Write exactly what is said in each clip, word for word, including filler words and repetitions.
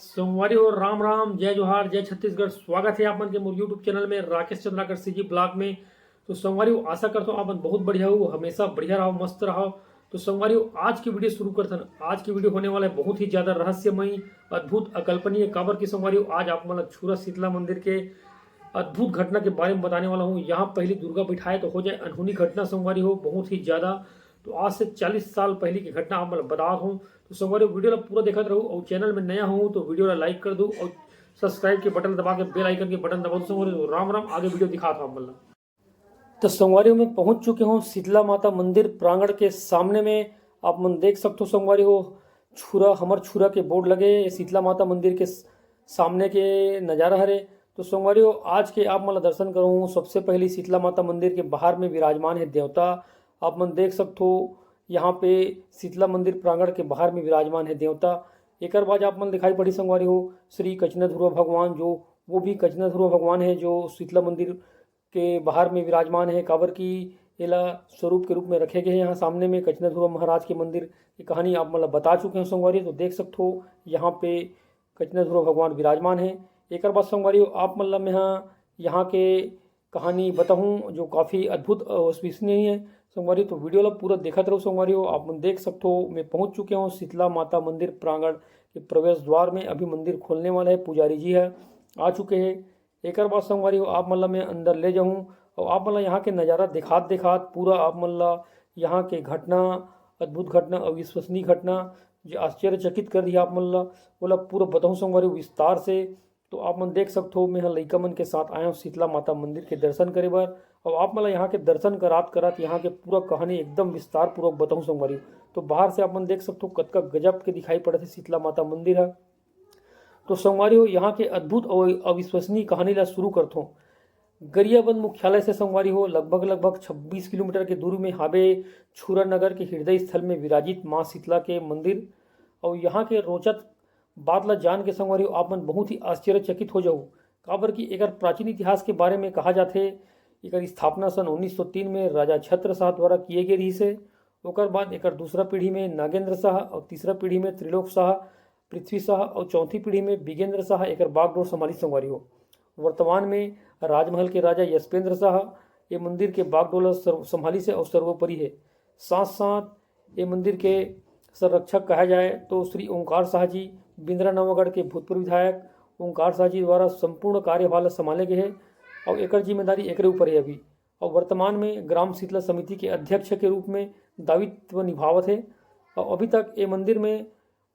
संगवारी हो, राम राम, जय जोहार, जय छत्तीसगढ़। स्वागत है आप मन के मोर YouTube चैनल में, राकेश चंद्राकर सीजी ब्लॉग में। तो संगवारी हो, आशा करता हूँ आप मन बहुत बढ़िया हो, हमेशा बढ़िया रहो, मस्त रहो। तो संगवारी हो, आज की वीडियो शुरू करथन। आज की वीडियो होने वाला है बहुत ही ज्यादा रहस्यमयी, अद्भुत, अकल्पनीय। काबर की संगवारी हो, आज आप मन ला छुरा शीतला मंदिर के अद्भुत घटना के बारे में बताने वाला हूँ। यहाँ पहली दुर्गा बिठाए तो हो जाए अनहोनी घटना संगवारी हो, बहुत ही ज्यादा। तो आज से चालीस साल पहले की घटना आप मन ला बतात हूँ। तो संगवारी हो, वीडियो ला पूरा देखत रहू और चैनल में नया हो तो वीडियो ला लाइक कर दो और सब्सक्राइब के बटन दबा के बेल आइकन के बटन दबा दो संगवारी हो। राम राम, आगे वीडियो दिखात हूँ आप मन ला। तो संगवारी हो, मैं पहुंच चुके हूँ शीतला माता मंदिर प्रांगण के सामने में। आप मन देख सकते हो संगवारी हो, छुरा, हमर छुरा के बोर्ड लगे, ये शीतला माता मंदिर के स-, सामने के नजारा हरे। तो संगवारी हो, आज के आप मन ला दर्शन करूँ, सबसे पहली शीतला माता मंदिर के बाहर में विराजमान है देवता। आप मन देख सकते हो, यहाँ पे शीतला मंदिर प्रांगण के बाहर में विराजमान है देवता। एकर बाद आप मन दिखाई पड़ी संगवारी हो, श्री कचनाधुरवा भगवान, जो वो भी कचनाधुरवा भगवान है, जो शीतला मंदिर के बाहर में विराजमान है, काबर कि एला स्वरूप के रूप में रखे गए हैं। यहाँ सामने में कचनाधुरवा महाराज के मंदिर की कहानी आप मन ला बता चुके हैं संगवारी, तो देख सकते हो यहाँ पे कचनाधुरवा भगवान विराजमान है। एकर बाद संगवारी हो, आप मन ला मैं यहाँ, यहाँ के कहानी बताहूँ जो काफ़ी अद्भुत, अ, अविश्वसनीय है संगवारी। तो वीडियो ला पूरा देखत रहो संगवारी हो। आप मन देख सकते हो, मैं पहुँच चुके हूँ शीतला माता मंदिर प्रांगण के प्रवेश द्वार में। अभी मंदिर खोलने वाला है, पुजारी जी है, आ चुके हैं। एकर बाद संगवारी हो, आप मन ला मैं अंदर ले जाहूँ और आप मन ला यहाँ के नज़ारा दिखात दिखात पूरा आप मन ला यहाँ के घटना, अद्भुत घटना, अविश्वसनीय घटना, जो आश्चर्यचकित कर दिया आप मन ला, ओला पूरा बताहूँ संगवारी हो विस्तार से। तो आप मन देख सकते हो, मैं ह लइका मन के साथ आया हूँ शीतला माता मंदिर के दर्शन करे बर। और आप मन ला यहाँ के दर्शन करात करात यहाँ के पूरा कहानी एकदम विस्तार पूर्वक बताहूँ संगवारी हो। तो बाहर से आप मन देख सकते हो, कतका गजब के दिखाई पड़त है शीतला माता मंदिर है। तो संगवारी हो, यहाँ के अद्भुत और अविश्वसनीय कहानी ला शुरू करथों। गरियाबंद मुख्यालय से संगवारी हो, लगभग, लगभग छब्बीस किलोमीटर के दूरी में हावे छुरा नगर के हृदय स्थल में विराजित माँ शीतला के मंदिर। और यहाँ के रोचक बात ला जान के संगवारी हो, आप मन बहुत ही आश्चर्यचकित हो जाओ, काबर कि एकर प्राचीन इतिहास के बारे में कहा जाथे। एकर स्थापना सन उन्नीस सौ तीन में राजा छत्र शाह द्वारा किए गए रहिस हे। ओकर बाद एकर दूसरा पीढ़ी में नागेंद्र शाह और तीसरा पीढ़ी में त्रिलोक शाह, पृथ्वी शाह और चौथी पीढ़ी में बिगेंद्र शाह एकर बागडोर संभाली संगवारी हो। वर्तमान में राजमहल के राजा यशपेंद्र शाह ये मंदिर के बागडोर ला सर्व-, संभाली से और सर्वोपरि है। साथ साथ ये मंदिर के संरक्षक कहा जाए तो श्री ओंकार शाह जी, बिंद्रा नवागढ़ के भूतपूर्व विधायक ओंकार शाह जी द्वारा संपूर्ण कार्यभार ला संभाले गए हैं और एकर जिम्मेदारी एकरे ऊपर है अभी। और वर्तमान में ग्राम शीतला समिति के अध्यक्ष के रूप में दायित्व निभावत है। और अभी तक ये मंदिर में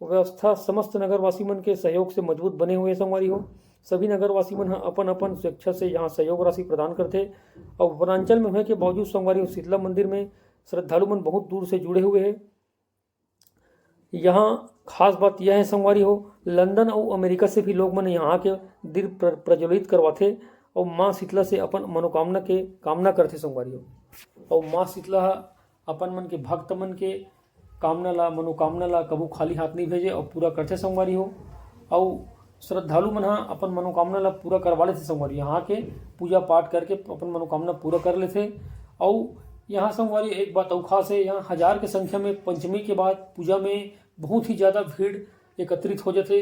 व्यवस्था समस्त नगरवासी मन के सहयोग से मजबूत बने हुए संगवारी हो। सभी नगरवासी मन ह अपन अपन स्वेच्छा से यहाँ सहयोग राशि प्रदान करथे। और वनांचल में होए के बावजूद संगवारी हो, शीतला मंदिर में श्रद्धालु मन बहुत दूर से जुड़े हुए हैं। यहाँ खास बात यह है संगवारी हो, लंदन और अमेरिका से भी लोग मन यहाँ के दीप प्र-, प्रज्वलित करवाथे और माँ शीतला से अपन मनोकामना के कामना करथे संगवारी हो। और माँ शीतला ह अपन मन के भक्त मन के कामना ला, मनोकामना ला कभू खाली हाथ नहीं भेजे और पूरा करथे संगवारी हो। और श्रद्धालु मन ह अपन मनोकामना ला पूरा करवा लेथे संगवारी, यहाँ के पूजा पाठ करके अपन मनोकामना पूरा कर लेथे। और यहाँ संगवारी एक बात अउ खास है, यहाँ हजार के संख्या में पंचमी के बाद पूजा में बहुत ही ज़्यादा भीड़ एकत्रित हो जाथे।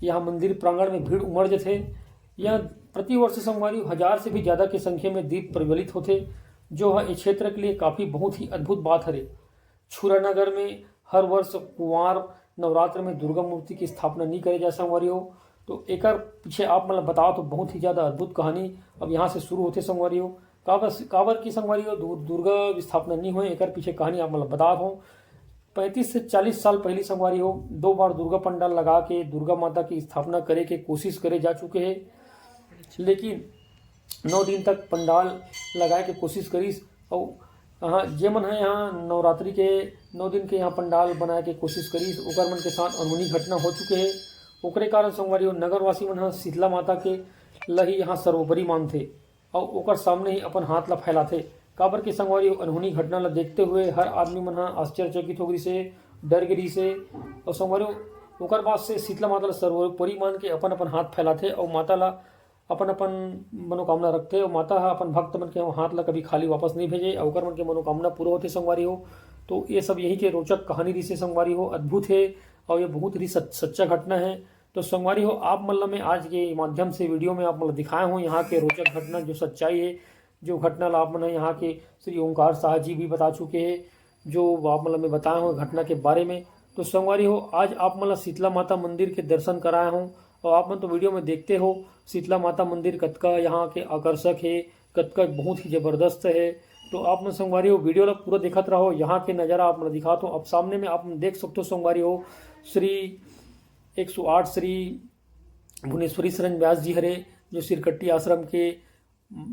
यहाँ मंदिर प्रांगण में भीड़ उमड़ जाथे। यहाँ प्रतिवर्ष संगवारी हजार से भी ज़्यादा के संख्या में दीप प्रज्वलित होथे, जो ह ए क्षेत्र के लिए काफ़ी बहुत ही अद्भुत बात हरे। छुरा नगर में हर वर्ष कुंवार नवरात्र में दुर्गा मूर्ति की स्थापना नहीं करे जा संगवारी हो। तो एकर पीछे आप मतलब बताओ तो बहुत ही ज़्यादा अद्भुत कहानी अब यहाँ से शुरू होथे संगवारी हो। काबर, काबर की संगवारी हो दु-, दुर्गा स्थापना नहीं होए, एकर पीछे कहानी आप मतलब बतात हो। पैंतीस से चालीस साल पहली संगवारी हो, दो बार दुर्गा पंडाल लगा के दुर्गा माता की स्थापना करे के कोशिश करे जा चुके हैं, लेकिन नौ दिन तक पंडाल लगाए के कोशिश करिस। और हाँ, जे मन है यहाँ नवरात्रि के नौ दिन के यहाँ पंडाल बनाए के कोशिश करिस, ओकर मन के साथ अनहोनी घटना हो चुके है। ओकरे कारण संगवारी हो, नगरवासी मन ह शीतला माता के ल ही यहाँ सर्वोपरि मानथे और ओकर सामने ही अपन हाथ ला फैलाथे। काबर के संगवारी हो, अनहोनी घटना ला देखते हुए हर आदमी मन ह आश्चर्यचकित हो गई से, डर गई से। और संगवारी हो, ओकर बाद से शीतला माता ला सर्वोपरि मान के अपन अपन हाथ फैलाथे और माता ला अपन अपन मनोकामना रखथे और माता ह अपन भक्त मन के हाथ ला कभी खाली वापस नहीं भेजे और ओकर मन के मनोकामना पूरा होथे संगवारी हो। तो ये सब यही के रोचक कहानी रिसे संगवारी हो, अद्भुत है और ये बहुत ही सच, सच्चा घटना है। तो संगवारी हो, आप मन ला मैं आज के माध्यम से वीडियो में आप मन ला दिखाए हूँ यहाँ के रोचक घटना, जो सच्चाई है, जो घटना ला आप मन ह यहाँ के श्री ओंकार साह जी भी बता चुके हैं, जो आप मन ला मैं बताए हूँ घटना के बारे में। तो संगवारी हो, आज आप मन ला शीतला माता मंदिर के दर्शन कराए हूँ और आप मन तो वीडियो में देखते हो शीतला माता मंदिर कतका यहाँ के आकर्षक है, कतका बहुत ही जबरदस्त है। तो आप मन संगवारी हो, वीडियो ला पूरा देखत रहो, यहाँ के नज़ारा आप मन ला दिखात हूँ। अब सामने में आप मन देख सकते हो संगवारी हो, श्री एक सौ आठ श्री भुवनेश्वरी शरण व्यास जी हरे, जो सिरकट्टी आश्रम के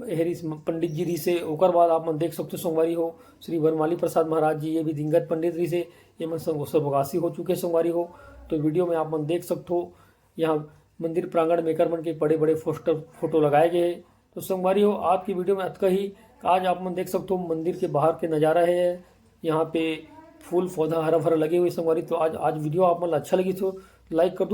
हेरी पंडित जी रहिसे। ओकर बाद आप मन देख सकते हो संगवारी हो, श्री वनमाली प्रसाद महाराज जी, ये भी दिंगत पंडित रहिसे, ये मन संग-, स्वर्गवासी हो चुके संगवारी हो। तो वीडियो में आप मन देख सकते हो, यहाँ मंदिर प्रांगण में एकर मन के बड़े बड़े पोस्टर फोटो लगाए गए हैं। तो संगवारी हो, आज की वीडियो में अतका ही। आज आप मन देख सकते हो मंदिर के बाहर के नज़ारा है, यहाँ पे फूल पौधा हरा भरा लगे हुए संगवारी। तो आज आज वीडियो आप मन ला अच्छा लगी तो लाइक कर दू।